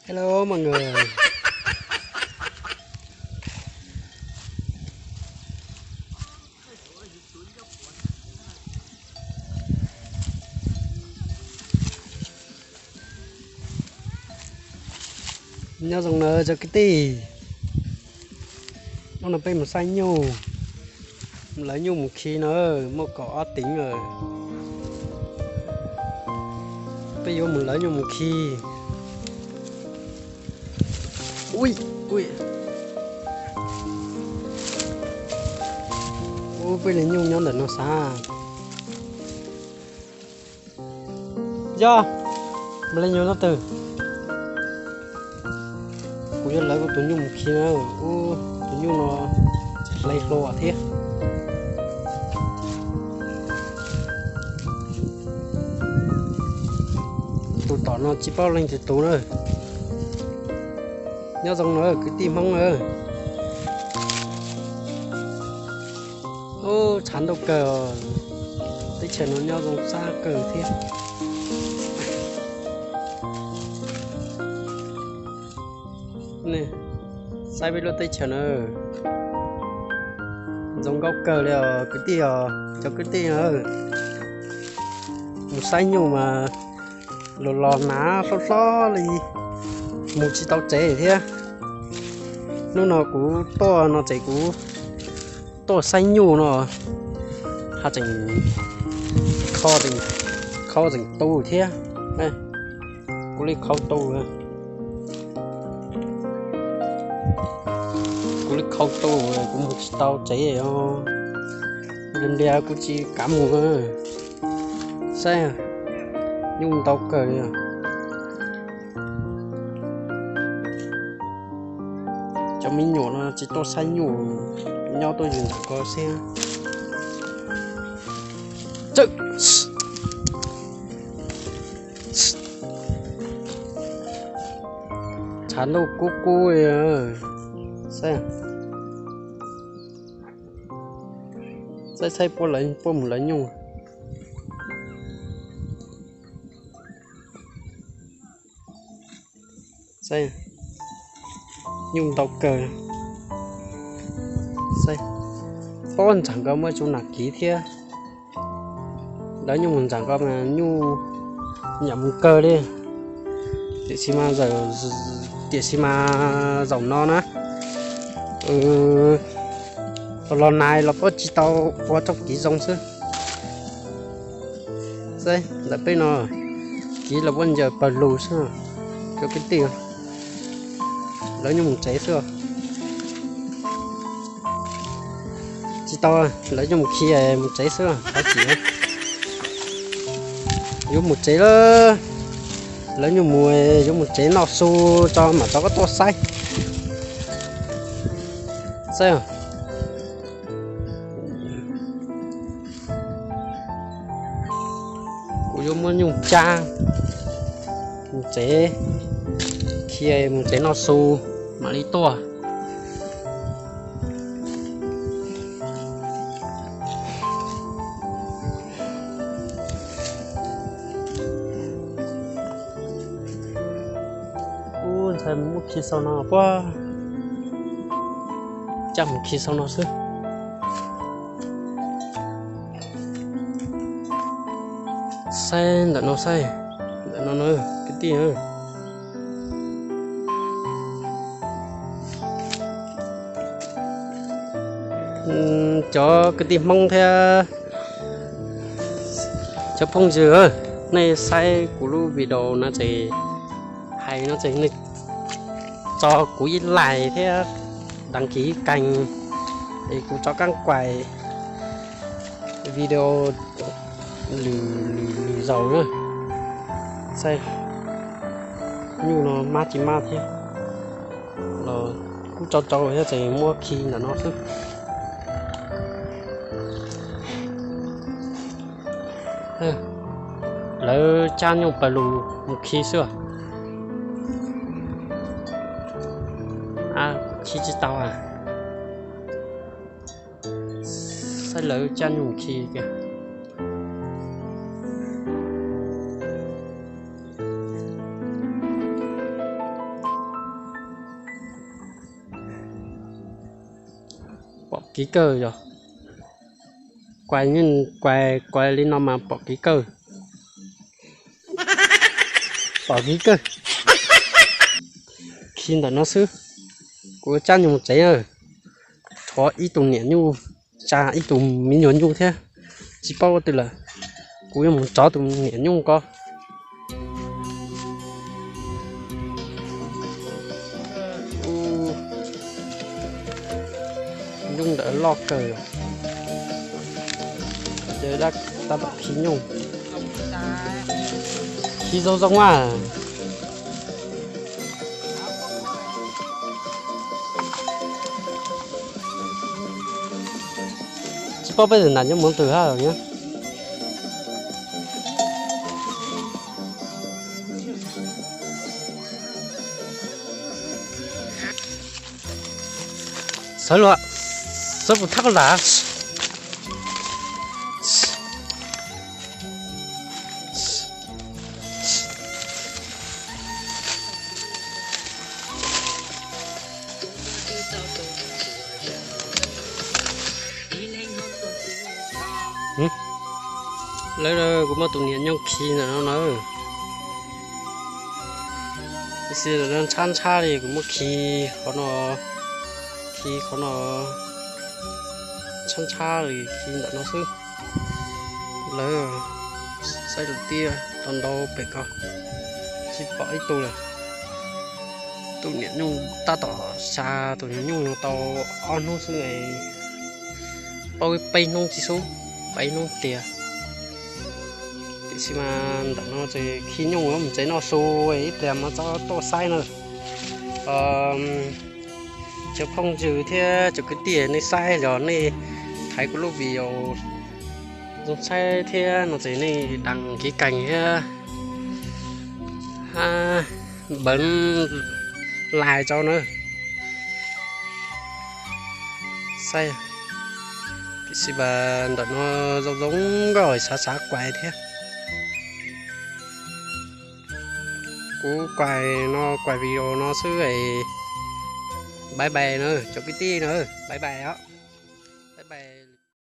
Hello mọi người. Nyob zoo na cov kwv tij. Hnub no peb mus saib nyuj, lawv nyuj mus khi na, muaj kaum ob teev lawm. Peb yuav mus lawv nyuj mus khi. Ui, ui. Ub, peb li nyuj nyob ntawm no xav. Yog, mas li nyuj nyob twg? Kuv yuav lawv kuv tus nyuj mus khi na. Ub, tus nyuj no hle hlo thiab. Tus tom no tsis paub leej twg tus na. Nyob zoo na kwv tij Hmoob na. Ub, tshav ntuj kawg, teb chaws no nyob zoo sab kawg thiab. Saib peb lub teb chaws na, zoo nkauj kawg li os kwv tij os, cov kwv tij na. Mus saib nyuj mas los los hnav hlob hlob li, mus tsis tau tsev thiab. Hnub no kuv tuaj no ces kuv tuaj saib nyuj no, haj tseem kho, kho tseem tu thiab. Kuv li kho tu, kuv li kho tu, kuv mus tsis tau tsev os. Ntiav ntiav kuv tsis kam mus. Saib, nyuj ntau kawg li. Cov me nyuam no tsis tuaj saib nyuj, nyob tuaj yus ntawm ko xwb. Tshav ntuj kub kub li. Saib, saib, saib puab mus lawv nyuj. Saib, nyuj ntau kawg. Saib, pob ntsag ko muaj tsuj nas kiv thiab. Lawv nyuj mus ntsag ko mas nyuj nyam mus kawg li. Tiam sis mas, tiam sis mas zaum no na, los nais los puab tsis tau ua tsob kiv zoo xwb. Saib ntawm peb no, kiv los puab ncaws pawg lug xwb. Cov kwv tij, lawv nyuj mus tsev xwb. Tsis tau, lawv nyuj mus khi mus tsev xwb, thov txim. Yuav mus tsev lawm, lawv nyuj mus, yuav mus tsev noj su tso mam rov qab tuaj saib. Saib, kuv yuav muab nyuj cab mus tsev, khi mus tsev noj su mam li tuaj. Ub, ntshai mus khi xau no puab, cab mus khi xau no xwb. Saib ntawm no, saib ntawm no na kwv tij. Cov kwv tij Hmoob thiab cov phooj ywg, nej saib kuv lub video no ces, hais no ces nej tso kuv ib like thiab đăng ký kênh es kuv rov qab kuaj video lwm, lwm, lwm zaus na. Saib, nyuj no mab tsis mab thiab los kuj tsau tsau thiab ces muab khi ntawm no xwb. Lawv cab nyuj pawg lug mus khi xwb. Khi tsis tau a. Saib lawv cab nyuj khi kiag. Kiv kawg yog, kuas, kuas li no mas pom kiv kawg, pom kiv kawg. Khi ntawm no xwb, kuv cab nyuj mus tsev na. Rho ib tug niam nyuj, tsa ib tug me nyuam nyuj thiab, tsis paub ua twg lawm. Kuv yuav mus rov tus niam nyuj ko. Nyuj ntawd loj kawg, tab tom khi nyuj, khi zoo zoo a. Tsis paub peb tus nam nyuj mus twg hab. Xawv luag, xawv puas thab koj lam. Lawv, kuv muab tus niam nyuj khi ntawm no na. Tab sis ntshab ntshab li, kuv muab khi qhov no, khi qhov no ntshab ntshab li, khi ntawm no xwb. Lawv, saib lawm tiag, tau ntau pem ko, tsis pom ib tug lawm. Tus niam nyuj tab tom xa tus niam nyuj no tau ob hnub xwb es, paub peb hnub tsis xub, peb hnub tiag. Tiam sis mas ntawm no ces khi nyuj mus tsev noj su, ib pliag mas txhob tuaj saib na. Cov phooj ywg thiab cov kwv tij nej saib los nej thaiv kuv lub video zoo saib thiab no ces nej đăng ký kênh thiab hab npawv like rau na. Saib, tiam sis mas ntawm no zoo zoo nkauj, xav xav kuas thiab. Kuv kuas no, kuas video no xwb es, bye bye na cov kwv tij na, bye bye os.